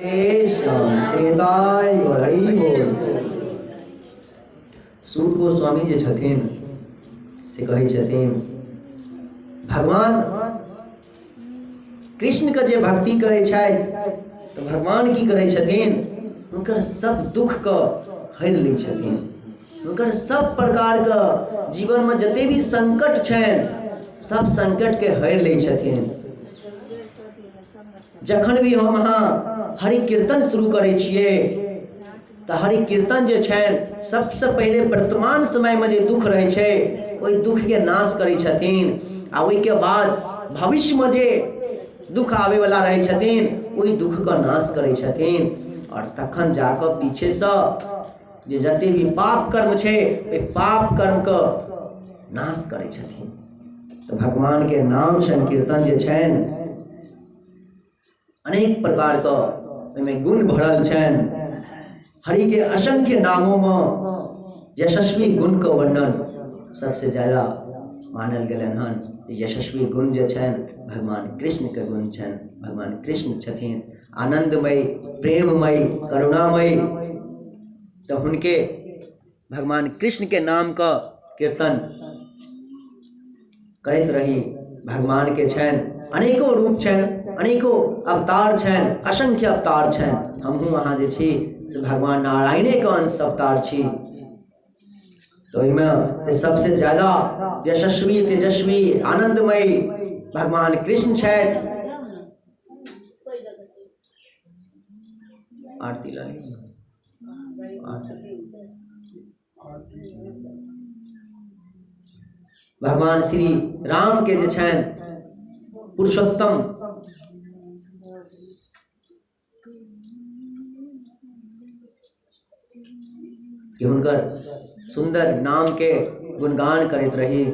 श्याम श्री निताय हरि बोल। सूत गोस्वामी जे छथिन से कहै छथिन भगवान कृष्णके जे भक्ति करै छथि तऽ भगवान की करै छथिन, हुनकर सब दुःखके हरि लै छथिन। हुनकर सब प्रकारके जीवनमे जते भी संकट छनि सब संकटके हरि लै छथिन। जखन भी हम अहाँ हरि कीर्तन शुरू करै छियै तऽ हरि कीर्तन जे छनि सबसँ पहिले वर्तमान समयमे जे दुःख रहै छै ओहि दुःखके नाश करै छथिन, आ ओहिके बाद भविष्यमे जे दुःख आबैवला रहै छथिन ओहि दुःखके नाश करै छथिन। आओर तखन जाकऽ पीछेसँ जे जते भी पाप कर्म छै ओहि पाप कर्मके नाश करै छथिन। तऽ भगवानके नाम संकीर्तन जे छनि अनेक प्रकारके ओहिमे गुण भरल छनि। हरिके असंख्य नामोमे यशस्वी गुणके वर्णन सबसे ज्यादा मानल गेलनि हन। यशस्वी गुण जे छनि भगवान कृष्णके गुण छनि। भगवान कृष्ण छथिन आनन्दमय, प्रेममय, करुणामय। तऽ हुनके भगवान कृष्णके नामके कीर्तन करैत रही। भगवानके छनि अनेको रूप छनि, अनेको अवतार छनि, असंख्य अवतार छनि। हमहूँ अहाँ जे छी से भगवान नारायणेके अंश अवतार छी। तऽ ओहिमे जे सबसे ज्यादा यशस्वी, तेजस्वी, आनन्दमय भगवान कृष्ण छथि। आरती लागी भगवान श्री राम के जे छनि पुरुषोत्तम कि हुनकर सुन्दर नाम के गुणगान करैत रही।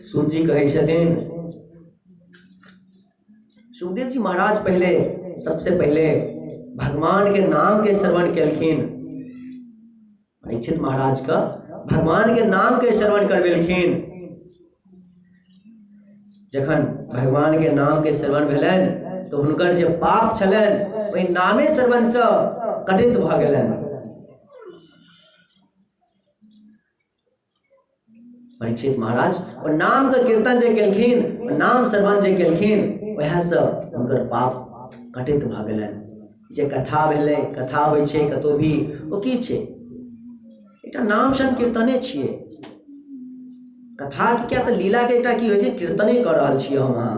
सूत जी कहै छथिन, सुखदेव जी महाराज पहले सबसे पहले भगवान के नाम के श्रवण केलखिन। परीक्षित महाराज का भगवान के नाम के श्रवण करबेलखिन। जखन भगवान के नाम के श्रवण भेलनि तो हुनकर जे पाप छलनि ओहि नामे श्रवण से कटित भऽ गेलनि। परीक्षित महाराज ओ नाम के कीर्तन जे केलखिन, ओ नाम श्रवण जे केलखिन, वएह से हुनकर पाप कटित भऽ गेलनि। जे कथा भेलै, कथा होइ छै कतौ भी, ओ की छै? एकटा नाम संकीर्तने छियै। कथा के किया तऽ लीला के एकटा की होइ छै, कीर्तने कऽ रहल छियै हम अहाँ,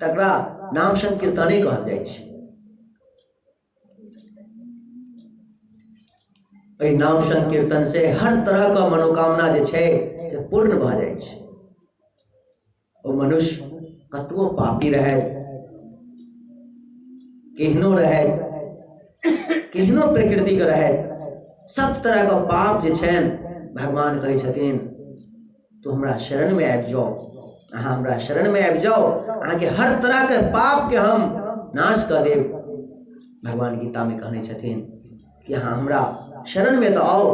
तकरा नाम संकीर्तने कहल जाइ छै। एहि नाम संकीर्तन से हर तरह के मनोकामना जे छै से पूर्ण भऽ जाइ छै। ओ मनुष्य कतबो पापी रहैत, केहनो रहैत, केहनो प्रकृतिके रहैत, सब तरहके पाप जे छनि भगवान कहै छथिन तू हमरा शरणमे आबि जाउ, अहाँ हमरा शरणमे आबि जाउ, अहाँके हर तरहके पापके हम नाश कऽ देब। भगवान गीतामे कहने छथिन कि अहाँ हमरा शरणमे तऽ आउ,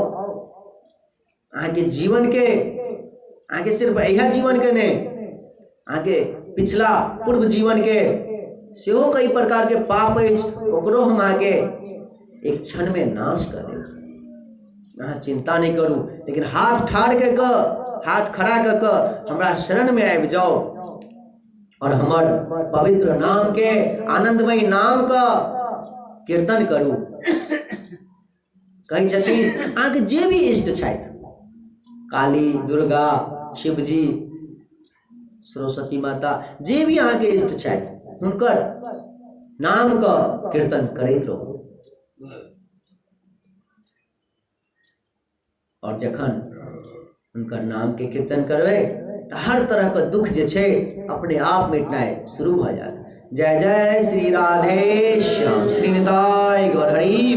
अहाँके जीवनके, अहाँके सिर्फ इएह जीवनके नहि, अहाँके पिछला पूर्व जीवनके सेहो कई प्रकारके पाप अछि, ओकरो हम अहाँके एक क्षणमे नाश कऽ देब। अहाँ चिन्ता नहि करू, लेकिन हाथ ठाढ़ कऽ कऽ, हाथ खड़ा कऽ कऽ हमरा शरणमे आबि जाउ आओर हमर पवित्र नामके, आनन्दमयी नामके कीर्तन करू। कहै छथिन अहाँके जे भी इष्ट छथि, काली, दुर्गा, शिवजी, सरस्वती माता, जे भी अहाँके इष्ट छथि हुनकर नामके कीर्तन करैत रहू। आओर जखन हुनकर नामके कीर्तन करबै तऽ हर तरहके दुःख जे छै अपने आप मिटनाइ शुरू भऽ जायत। जय जय श्री राधे श्याम श्री निताय गौर हरि।